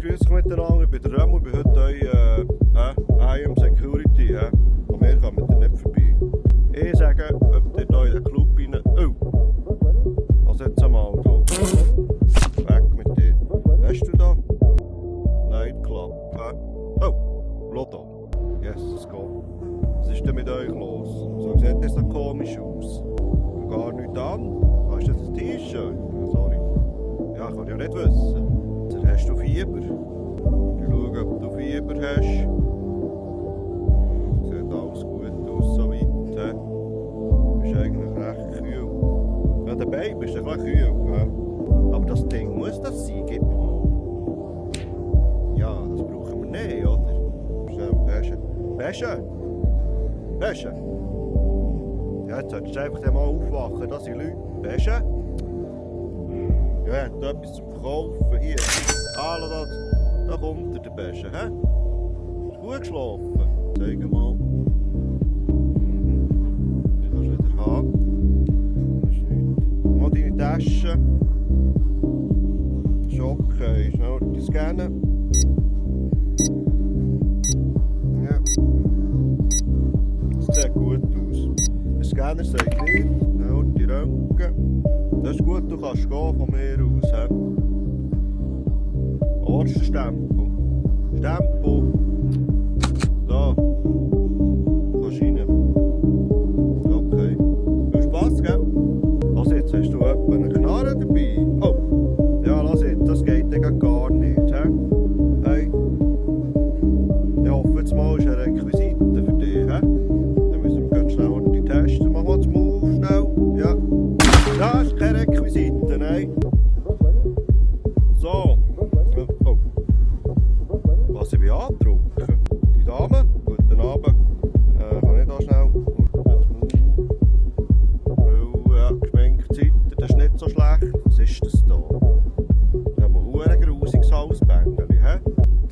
grüß euch miteinander, ich bin der Remo, ich bin heute euer IM Security. Und wir kommen da nicht vorbei. Ich sage, ob ihr hier in den Club rein... Oh! Was jetzt einmal, du? Weg mit dir. Hast du da? Nightclub. Oh! Lotto. Yes, let's go. Was ist denn mit euch los? So sieht das so komisch aus. Gar nichts an. Hast du jetzt ein T-Shirt? Sorry. Ja, kann ich ja nicht wissen. Hast du Fieber? Ich schaue, ob du Fieber hast. Sieht alles gut aus, so weit. Ist eigentlich recht kühl. Ja, der Baby ist ein bisschen kühl. Aber das Ding muss das sein, gib mal. Ja, das brauchen wir nicht, oder? So, Wäsche? Wäsche? Ja, jetzt solltest du einfach mal aufwachen, da sind Leute. Wäsche? Ja, hat etwas zum Verkaufen. Hier. Da kommt der Beste, hä? Hast du gut geschlafen? Zeig mal. Die kannst du wieder haben. Das ist nichts. Mal deine Tasche. Ist okay. Schnell die scannen. Ja. Das sieht gut aus. Der Scanner sagt nicht. Schnell die Röntgen. Das ist gut, du kannst gehen von mir aus. He? Wo ist der Stempel? Stempel! Da! Kannst rein. Okay. Viel Spass, gell? Lass jetzt, hast du etwa eine Knarre dabei? Oh! Ja, lass jetzt, das geht dann gar nicht. He? Hey! Ich hoffe jetzt mal, ist eine Requisite für dich. He? Dann müssen wir ganz schnell die testen. Mach mal das Move schnell. Ja. Das ist keine Requisite, nein. So. Oh. Was ich beandrucken? Die Dame, guten Abend. Kann ich da schnell ja, geschminkt Zeit, das ist nicht so schlecht. Was ist das da? Da haben wir ein grusiges Hausbängeli, hä?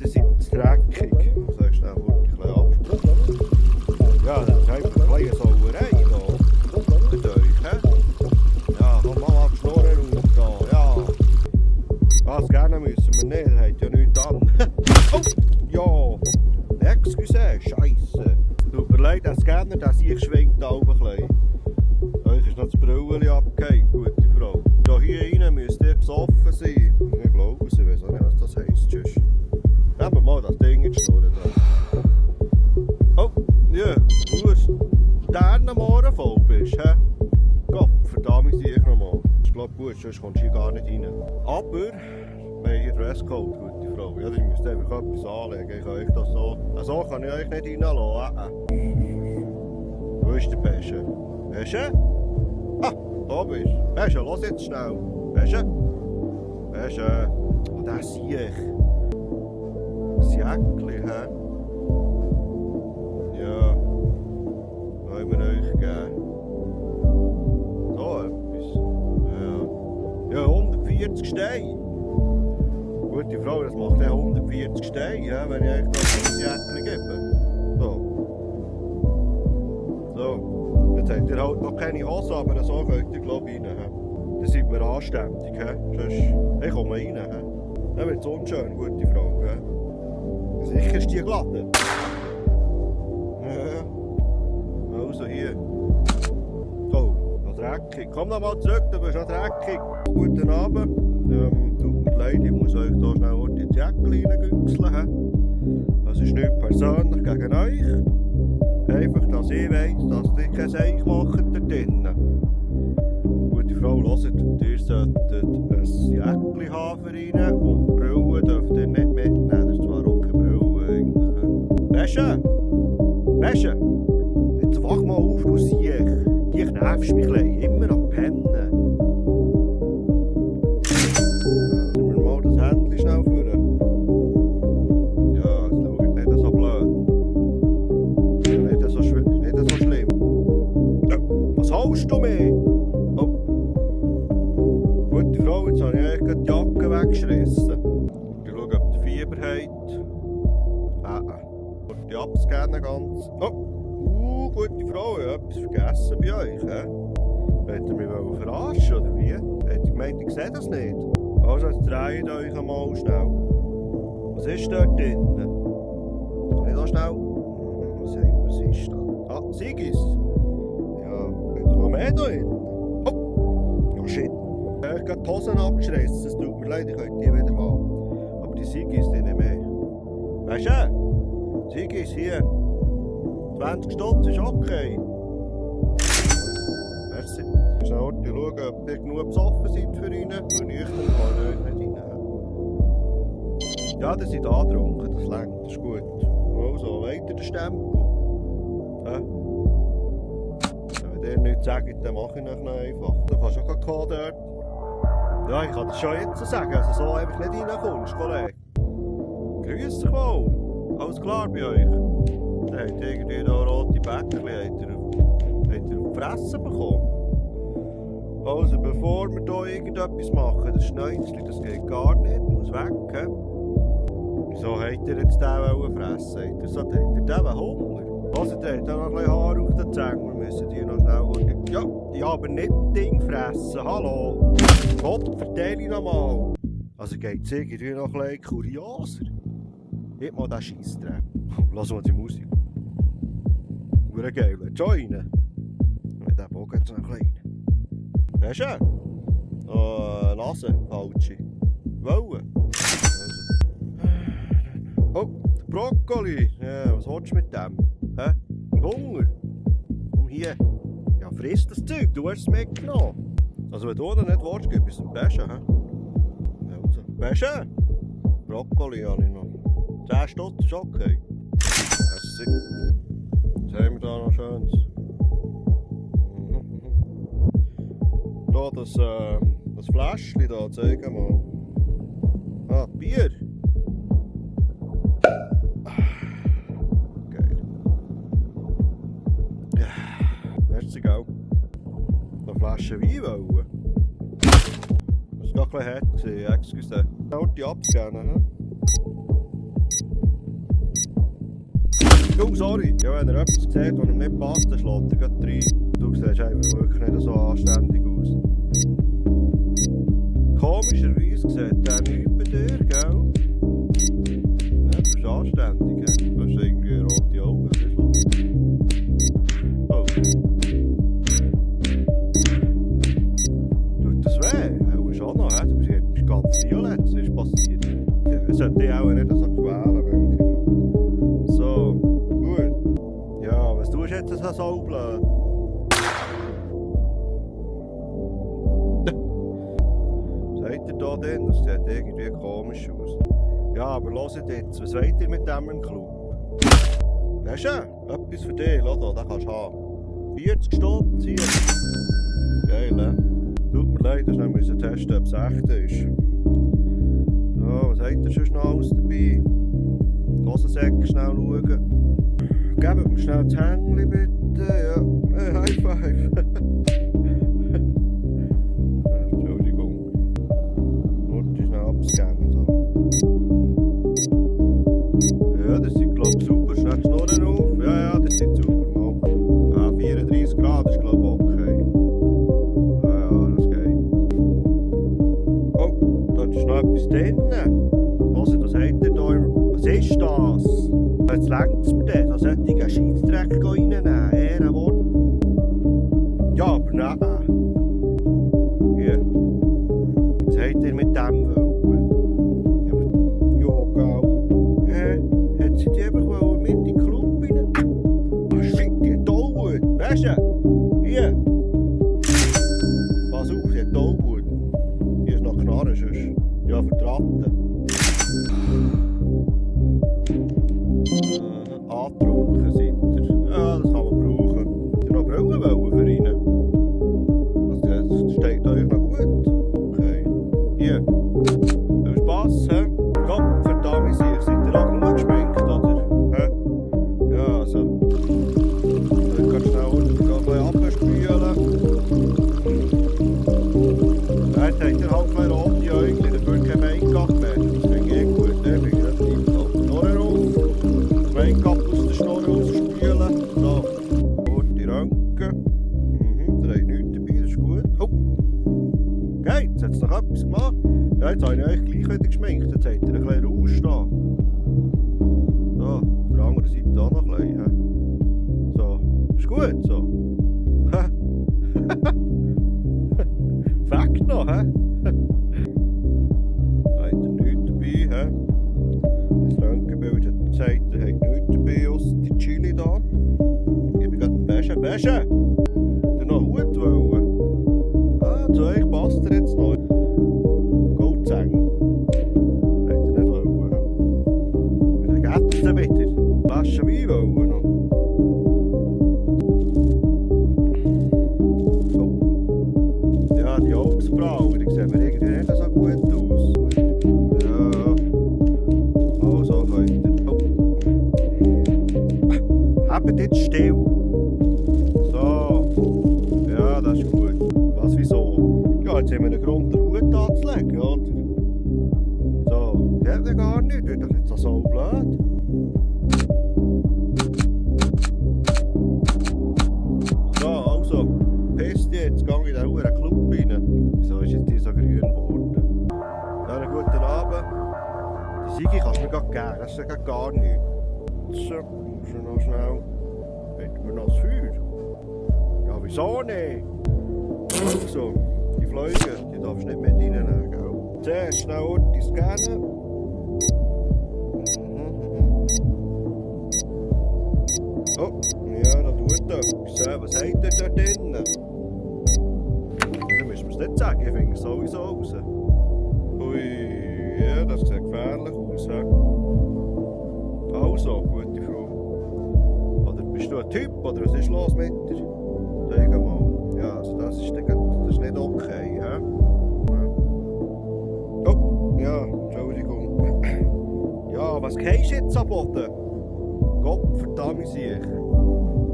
Die sind dreckig. So schnell ein bisschen absprechen. Ja, das ist einfach eine kleine Sauerei da. Mit euch, hä? Ja, komm mal ab, Schnurren raus da, ja. Was gerne müssen wir nicht, er hat ja nichts an. Oh, ja. Excuse, scheisse. Tut mir leid, der Scanner, der sich schwingt da oben ein bisschen. Euch ist noch das Brüllen abgehängt, gute Frau. Da hier rein müsst ihr besoffen sein. Ich glaube es, ich weiß auch nicht, was das heisst. Tschüss. Nehmen wir mal das Ding in die Schnurren da. Oh, ja, du Sternenmohren voll bist, hä? Gott, verdammt ich nochmal. Ich glaube gut, sonst kommst du hier gar nicht rein. Aber, wir haben hier Dresscode, gute Frau. Ja, ihr müsst einfach etwas anlegen. Ich kann euch das so... So kann ich euch nicht reinlassen. Wo ist der Pesche? Pesche? Ah, da bist du. Pesche, los jetzt schnell. Pesche? Pesche. Oh, der sehe ich. Das Jäckchen, hä? Ja. Wollen wir euch geben. So etwas. Ja. Ja, 140 Steine. Gute Frau, das macht ja 140 Steine, ja, wenn ich euch das Jäckchen gebe. So. So. Jetzt habt ihr halt noch keine Hose, aber so könnt ihr, glaube ich, rein. Dann seid ihr anständig, he? Sonst, ich komme rein, he? Dann wird es unschön, gute Frau, he? Sicher ist die glatt. Ja. Also hier. Oh, noch dreckig. Komm noch mal zurück, du bist noch dreckig. Guten Abend. Tut mir leid, ich muss euch hier schnell die Jäckchen reingüchseln. Das ist nicht persönlich gegen euch. Einfach, dass ich weiss, dass ihr kein Seich macht da drinnen. Gute Frau, hört, ihr solltet ein Jäckchen haben für rein und Brille dürft ihr nicht mitnehmen. Das ist zwar auch keine Brille eigentlich. Wäsche! Wäsche! Jetzt wach mal auf, du Siech! Die nervst mich immer am Pennen. Nehmen wir mal das Händchen schnell führen. Ja, es schaut nicht so blöd. Ist nicht so schlimm. Was holst du mir? Oh. Gute Frau, jetzt habe ich eigentlich die Jacke weggeschrissen. Ich schaue, ob ihr Fieber habt. Die abscannen ganz. Oh, gute Frau, ich habe etwas vergessen bei euch. Wollt ihr mich verarschen oder wie? Hätte ich gemeint, ich sehe das nicht. Also, jetzt dreht euch einmal schnell. Was ist dort drinnen? Nicht so schnell. Was ist da? Ah, Sigis. Ja, hat er noch mehr da drin? Oh! Ja, shit. Ich habe gerade die Hosen abgeschrissen. Es tut mir leid, ich könnte die wieder haben. Aber die Sigis, die nicht mehr. Weißt du? Sigis, hier. 20 Stutz ist okay. Merci. Schnell schauen, ob ihr genug besoffen seid für ihn. Weil nüchtern kann ich euch nicht rein. Ja, ihr seid angetrunken, das längt, das ist gut. Also, weiter den Stempel. Ja. Wenn ihr nichts sagt, dann mache ich euch noch einfach. Du kannst auch kommen dort. Ja, ich kann das schon jetzt sagen, also so einfach nicht reinkommst, Kollege. Grüß dich wohl. Alles klar bei euch? Dann habt ihr irgendwie da rote Bäckchen, habt ihr auf die Fresse bekommen. Also, bevor wir hier irgendetwas machen, das Schnäuzchen, das geht gar nicht, muss weg. He? Wieso habt ihr jetzt den fressen? Habt ihr den Hunger? Also, der hat noch ein bisschen Haar auf den Zähnen, wir müssen die noch schnell... Ja, die haben nicht Ding fressen, hallo! Gott, vertell ich nochmal! Also geht es irgendwie noch ein bisschen kurioser. Nicht mal den Scheissdreck. Lass mal die Musik. Hure geil, willst du auch rein? Mit dem Bogen jetzt noch ein bisschen rein. Weißt du? Nase, falsche. Wollen. Oh, Brokkoli. Ja, was willst du mit dem? Hä? Hunger? Komm hier. Ja, friss das Zeug, du hast es mitgenommen. Also wenn du das nicht willst, gib es ein Bäschen. Ja, also. Bäschen? Brokkoli habe ich noch. 10 Stutz ist okay. Was haben wir da noch Schönes? Da, das Fläschchen da, zeig mal. Ah, Bier. Geil. Merci, gell? Noch eine Flasche Wein wollen. Das war gar ein bisschen hart, excuse. Die abscannen, ne? Oh, sorry. Ja, wenn er etwas sieht, was ihm nicht passt, dann schlägt er gleich rein. Du siehst einfach wirklich nicht so anständig aus. Komischerweise sieht der nichts bei dir, gell? Ja, du bist anständig, he? Du hast irgendwie rote Augen, oh. Tut das weh? Auch schon noch, he? Du bist ganz violett, was ist passiert? Es sollte dich auch nicht so quälen, denke ich. So, gut. Ja, was tust du jetzt so blöd? Seid ihr da denn? Das sieht irgendwie komisch aus. Ja, aber hört jetzt, was wollt ihr mit dem im Club? Weisst du, etwas für dich, lass da, den kannst du haben. 40 Stunden hier. Geil, ne? Tut mir leid, dass wir testen, ob es echt ist. Ja, was habt ihr sonst noch alles dabei? Die Hosensäcke schnell schauen. Gebt mir schnell das Hängchen bitte. Ja, hey, High Five. Entschuldigung. Nur schnell abscannen. So. Ja, das sieht glaube ich super. Schnell die Schnurren auf. Ja, das sieht super mal. Ja, 34 Grad ist glaube ich okay. Ja, das geht. Oh, da ist noch etwas drin. Was habt ihr da? Was ist das? Jetzt längt es mir das, da sollte ich einen Scheissdreck reinnehmen. Ehrenwort. Ja, aber nein. Hier. Was habt ihr mit dem wollen? Ja, gell. Hä? Hat sie die einfach mit in den Club rein? Ah, shit, die Tollwut. Weißt du? Hier. Pass auf, die Tollwut. Hier ist noch Knarren, sonst. Ja, vertraten. Angetrunken seid ihr. Ja, das kann man brauchen. Habt ihr noch Brillen wollen für ihn? Also, das steht euch noch gut. Okay. Hier. Viel Spass, hä? Komm, verdammt, seid ihr auch genug geschminkt, oder? Hä? Ja, also. Ich kann schnell ein bisschen abspülen. Jetzt habt ihr halt ein bisschen rote Äuglein, dafür kein Make-up mehr. Das finde ich gut, ne? Finde ich das nicht so. Schnurren auf. Make-up aus der Schnurren rausspülen. So. Gute Röntgen. Da habt nichts dabei, das ist gut. Oh! Okay, jetzt hat es noch etwas gemacht. Ja, jetzt habe ich euch gleich wieder geschminkt. Jetzt habt ihr ein bisschen Rausch da. gut so? Hä? Weg noch, hä? Habt ihr nichts dabei, hä? Das Röntgenbild hat gezeigt, ihr habt nichts dabei, ausser die Chili da. Ich bin gerade Bäsche! Du noch Hut wollen? Ah, zu euch passt er jetzt noch. Goldzäng. Habt ihr nicht wollen? Dann geht's dann wieder. Flasche Wein wollen noch. Oh. Ja, die Augsbrauen, die sehen mir irgendwie nicht so gut aus. Ja. Also könnt ihr. Oh. Habt jetzt still. So. Ja, das ist gut. Was, wieso? Ja, jetzt haben wir einen Grund, den Hut anzulegen, oder? So, der hat ja gar nicht, das ist doch nicht so blöd. So, also, pisst jetzt, gehe ich in den Huren Club rein. Wieso ist jetzt die so grün geworden? Ja, einen guten Abend. Die Sigi kannst du mir gerade geben, das ist ja gar nichts. So, muss ich noch schnell. Hätten wir noch das Feuer? Ja, wieso nicht? Also, die Fliegen, die darfst du nicht mit reinnehmen, gell? Zuerst schnell Orte scannen. Oh, ja, da tut er. Was habt ihr da drinnen? Dann müssen wir es nicht sagen, ich finde es sowieso raus. Ui, ja, das sieht gefährlich aus. He? Also, gute Frau. Oder bist du ein Typ, oder was ist los mit dir? Sag mal. Ja, also das ist nicht okay. He? Oh, ja, Entschuldigung. Ja, was gehst du jetzt am Boden? Gott verdammt sich.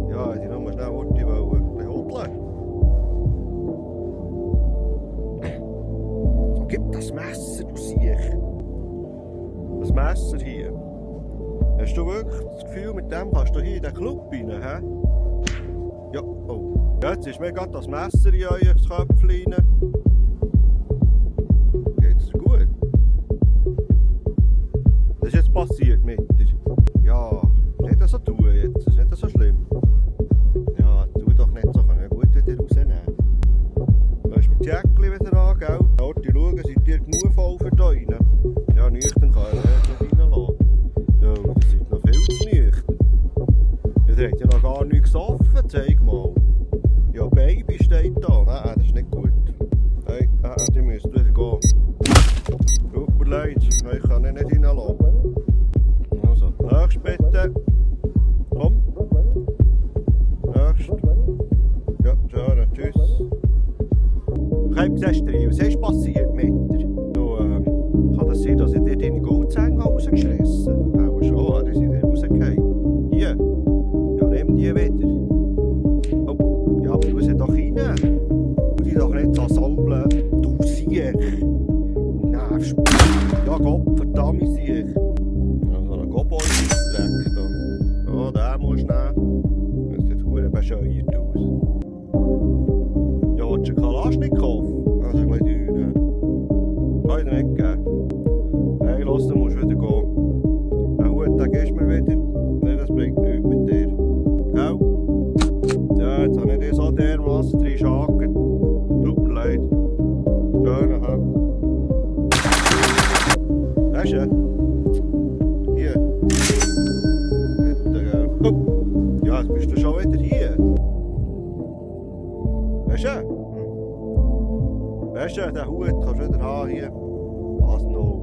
Ja, die noch mal schnell Orte behudeln. So, gib das Messer, du Siech. Das Messer hier. Hast du wirklich das Gefühl, mit dem kannst du hier in den Club rein, hä? Ja, oh. Ja, jetzt ist mir gerade das Messer in euer Köpfchen rein. Geht's dir gut? Was ist jetzt passiert mit dir? Ja, nicht so tun jetzt, das ist nicht so schlimm. Ja, tu doch nicht so, kann ich gut wieder rausnehmen. Da ist mit Jäckli wieder an, gell? Orte schauen, seid ihr genug voll für da rein? Ja, nüchtern kann ich nicht reinlassen. Ja, ihr seid noch viel zu nüchtern. Ihr habt ja noch gar nichts gesoffen, zeig mal. Ja, Baby steht da. Nein, das ist nicht gut. Hey, die müsst wieder gehen. Tut mir leid, ich kann nicht reinlassen. Also, nächst bitte. Komm. Nächst. Ja, schön, tschüss. Ich habe gesagt, was ist passiert mit dir? Du, kann das sein, dass ich dir deine Goldzähne rausgeschlissen habe? Auch schon, die sind dir rausgefallen. Hier. Ja, nimm die wieder. Oh, ja, aber du sie doch rein. Tu dich doch nicht so saublöd. Du Siech. Nervst. Ja, Gott, verdammt Siech. Ja, so ein Gobol-Dreck da. Ja, den musst du nehmen. Das sieht verdammt bescheuert aus. Ja, willst du einen Kalaschnikow? Das ist ein bisschen teuer. Kann ich dir nicht geben. Hey, los, du musst wieder gehen. Den Hut, den gibst du mir wieder. Nein, das bringt nichts mit dir. Gell? Ja, jetzt habe ich dir so dermassen reingeschakert. Tut mir leid. Schön, ha? Weißt du? Hier. Bitte, oh. Ja, jetzt bist du schon wieder hier. Weißt du? Weißt du, den Hut kannst du wieder haben hier. Was noch?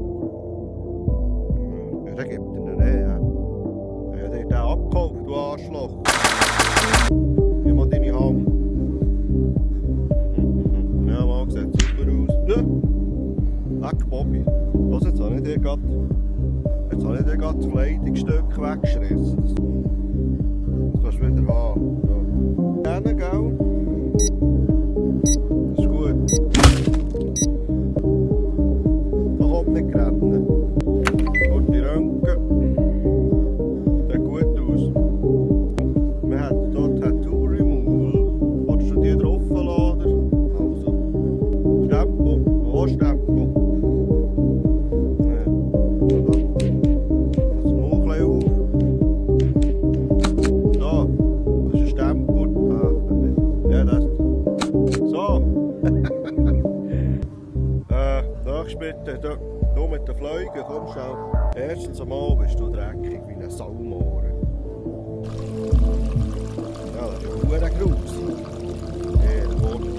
Ja, den gibt er nicht, ja. Ich habe dir den abgekauft, du Arschloch. Gib mal deine Hand. Ja, mal sieht super aus. Ja. Leck, Bobby. Los, jetzt habe ich dir gerade das Kleidungsstück weggeschrissen. Das kannst du wieder haben. So. Gerne, gell? Das ist gut. Da kommt nicht rennen. Und die Röntgen. Sieht gut aus. Wir haben hier Tattoo Removal. Willst du die drauf laden? Also. Stempel. Wo Stempel? Das Mauch auf. Da. Das ist ein Stempel. komm schnell. Erstens einmal bist du dreckig wie ein Saumohren. Ja, das ist ja verdammt grusig. Ja, der Boden.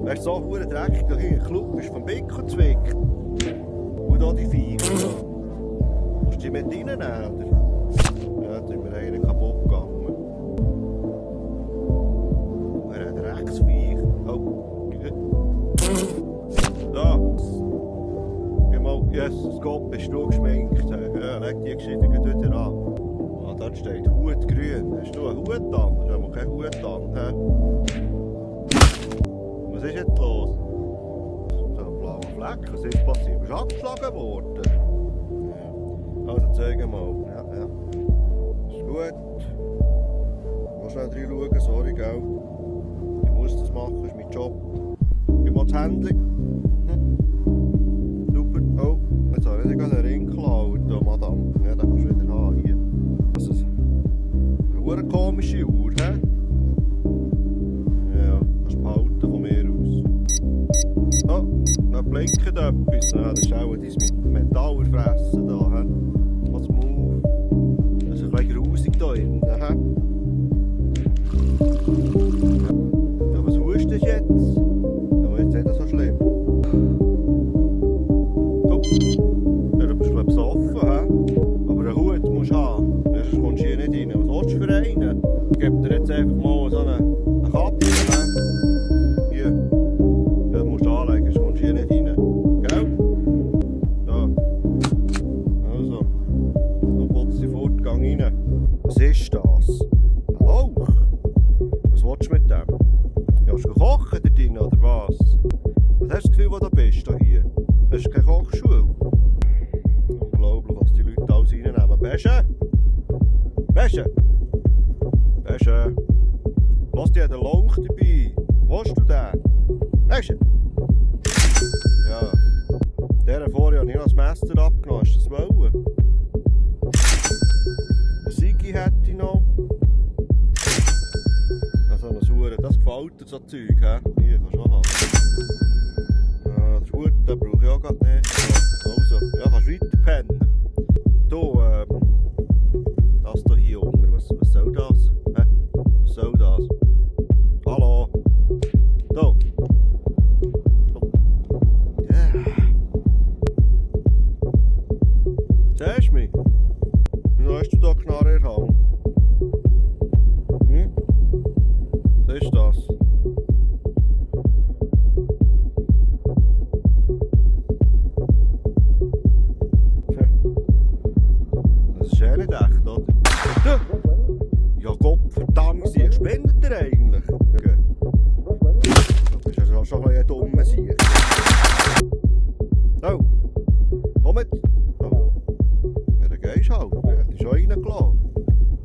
Weißt du, so verdammt dreckig, da hier ein Club ist vom Bickel zwickt. Und da die Viecher. Musst du die mit reinnehmen, oder? Ja, da ist mir einer kaputt gegangen. Ein Drecksviech. Oh. Da. Jesus Gott, bist du geschminkt. Ja, leg die Geschichte wieder an. Ah, dort steht Hut grün. Hast du einen Hut an? Du hast aber keinen Hut an. He? Was ist jetzt los? So ein blauer Fleck. Was ist passiert? Bist du abgeschlagen worden? Ja. Also zeig mal. Ja, ja. Ist gut. Ich muss schnell reinschauen, sorry, gell? Ich muss das machen, das ist mein Job. Ich muss das Handy. Oh, jetzt habe ich nicht gerade einen Ring geklaut, Madame. Ja, den kannst du wieder haben hier. Das ist eine komische Uhr, hä? Ja, kannst du behalten von mir aus. Oh, da blinkt etwas. Ja, das ist auch dein Metallfressen da, hä? Was Move. Das ist ein bisschen grusig da innen, hä? Ja, was hust du jetzt? Aber jetzt ist das so schlimm. Ja, du bist besoffen, hä? Aber einen Hut musst du haben, sonst kommst du hier nicht rein. Was willst du für einen? Ich gebe dir jetzt einfach mal so eine Kappe, hä? Hier. Ja, du musst du anlegen, sonst kommst du hier nicht rein. Gell? Da. Also. Da putzt die Fortgang rein. Was ist das? Ein Lauch? Was willst du mit dem? Ja, hast du gekocht da drin, oder was? Was hast du das Gefühl, wo du bist, da hier? Das ist keine Kochschule. Unglaublich, was die Leute alles reinnehmen. Besche! Besche! Besche! Lass dir den Lauch dabei. Wo hast du den? Besche! Ja. Der vorher habe ich noch das Messer abgenommen. Hast du das wollen? Ein Sigi hätte ich noch. Also noch Sauer. Das gefällt dir, so Zeug, hä? Hier, kannst du auch haben. Das ist gut, den brauche ich auch gerade nicht. Also, ja, kannst du weiter pennen. Du, das hier unten, was soll das? Hä? Was soll das? Hallo? Da. Yeah. Siehst du mich? Wieso hast du da Knarre erhangen? Hm? Was ist das? Das ist ja nicht echt, oder? Ja Gott, verdammt, sie spendet ihr eigentlich? Okay. Das ist ja schon ein dummer Sieg. Oh, komm jetzt. Oh. Ja, dann gehst du halt. Ja, die ist schon reingelassen.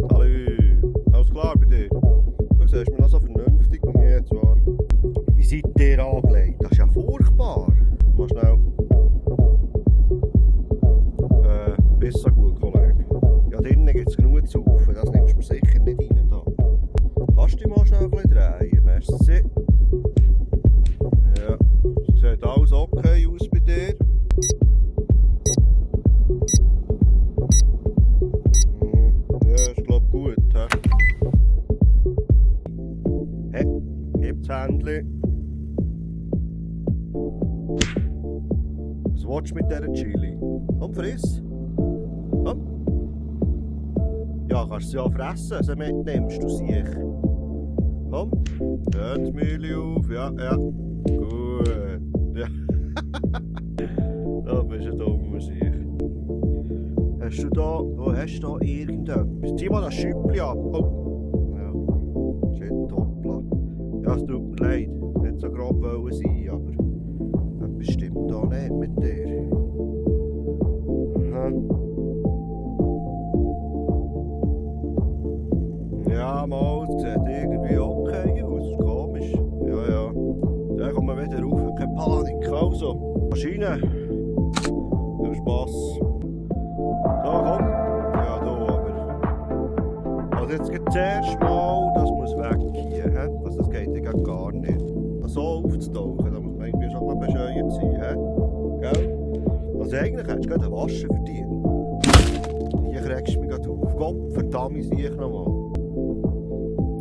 Salü, alles klar bei dir? Du siehst mir noch so vernünftig nie zwar. Wie seid ihr angelegt? Das ist ja furchtbar. Mal schnell. Bist so gut, Kollege. Ja, drinnen gibt es genug zu saufen, das nimmst du mir sicher nicht rein. Da. Kannst du dich mal schnell ein bisschen drehen? Merci. Ja, sieht alles okay aus bei dir. Ja, ist glaube gut. Hey, gib das Händchen. Was willst du mit dieser Chili? Komm, friss. Komm. Ja, kannst du sie auch fressen, sie mitnimmst du sicher. Komm. Ja, das Mühle auf. Ja, ja. Gut. Ja. Da bist du ein dummer Sieg. Hast du da, wo hast du da irgendetwas? Zieh mal das Schüppli ab. Oh. Ja. Shit, hoppla. Ja, es tut mir leid. Nicht so grob wollen sein, aber etwas stimmt da nicht mit dir. Aha. Ja, mal, es sieht irgendwie okay aus. Ist komisch. Ja, ja. Dann kommen wir wieder rauf. Keine Panik. Also, Maschine. Du Spass. So, komm. Ja, du aber. Also jetzt geht zuerst mal, das muss weg hier. He? Also das geht ja gar nicht. So aufzutauchen, da muss man irgendwie schon mal bescheuert sein. He? Gell? Als Also eigentlich hättest du gerade eine Wasche verdient. Hier kriegst du mich gerade auf. Gott verdammt, sehe ich nochmal.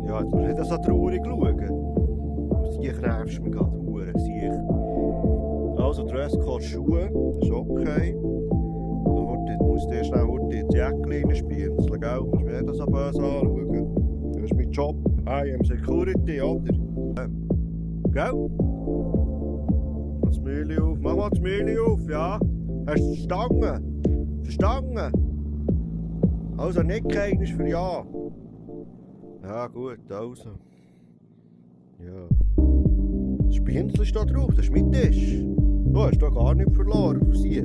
Ja, jetzt musst du nicht so traurig schauen. Hier kräfst du mich gerade, Hure, sehe ich. Also, Dresscode Schuhe, das ist okay. Ich muss dir schnell ins Jäckchen reinspielen, gell? Du musst mir nicht so böse anschauen. Das ist mein Job. I am Security, oder? Gell? Mach das Mühle auf. Mach mal das Mühle auf, ja? Hast du verstanden? Verstanden? Also nicht kein ist für ja. Ja gut, also. Ja. Das Spienzel ist da drauf, das ist mein Tisch. Du hast da gar nicht verloren, für sich.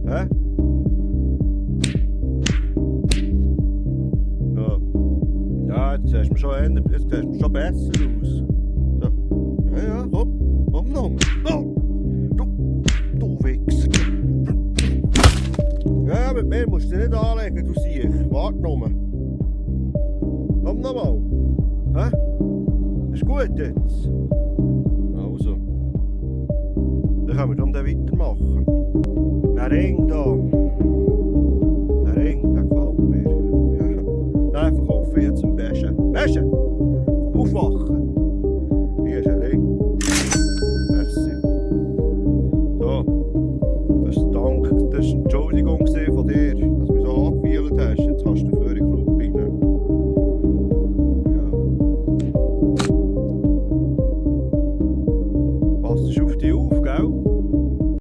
Hä? Ja. Ja, jetzt siehst du schon besser aus. So. Ja, komm noch. Oh. Du Wichser. Ja, mit mir musst du dich nicht anlegen, du Siech. Warte noch. Komm noch mal. Hä? Ist gut jetzt? Also. Dann können wir dann weitermachen. Der Ring da.